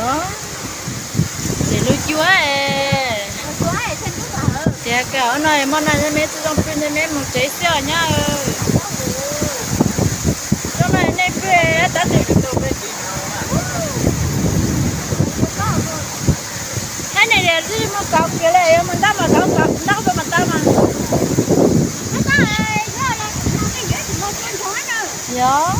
Ces lub cuab es tias kawg no hmo no me tsis zoo pw ne me mus tsev xwb os nyab. Zoo no nej pw tab sis thaib ne mus kauv kiag li, yuav mus ntab mas kauv, kauv ntab pem mas tau mas. Yog.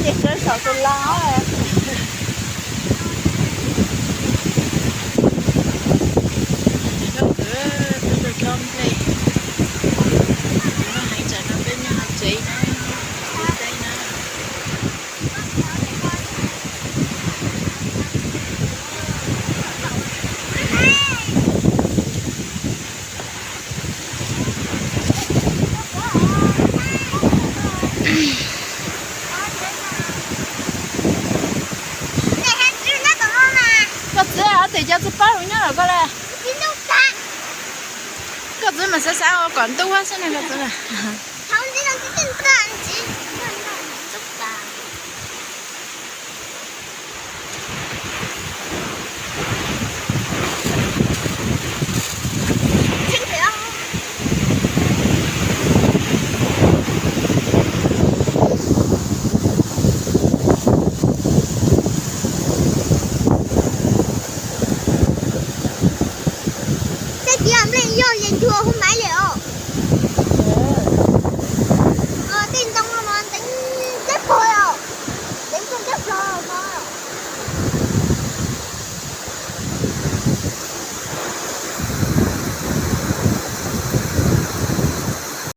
Ces sawv saum tus lag. Tus hluas nkauj nplej, tus no heev tsam no peb nyob hauv tsev na, ua teb na. Koj txiv, ob tug cov txiv paub lus nyob los koj le. Koj txiv mas xav xav ua kom ntub xwb ne koj txiv mas.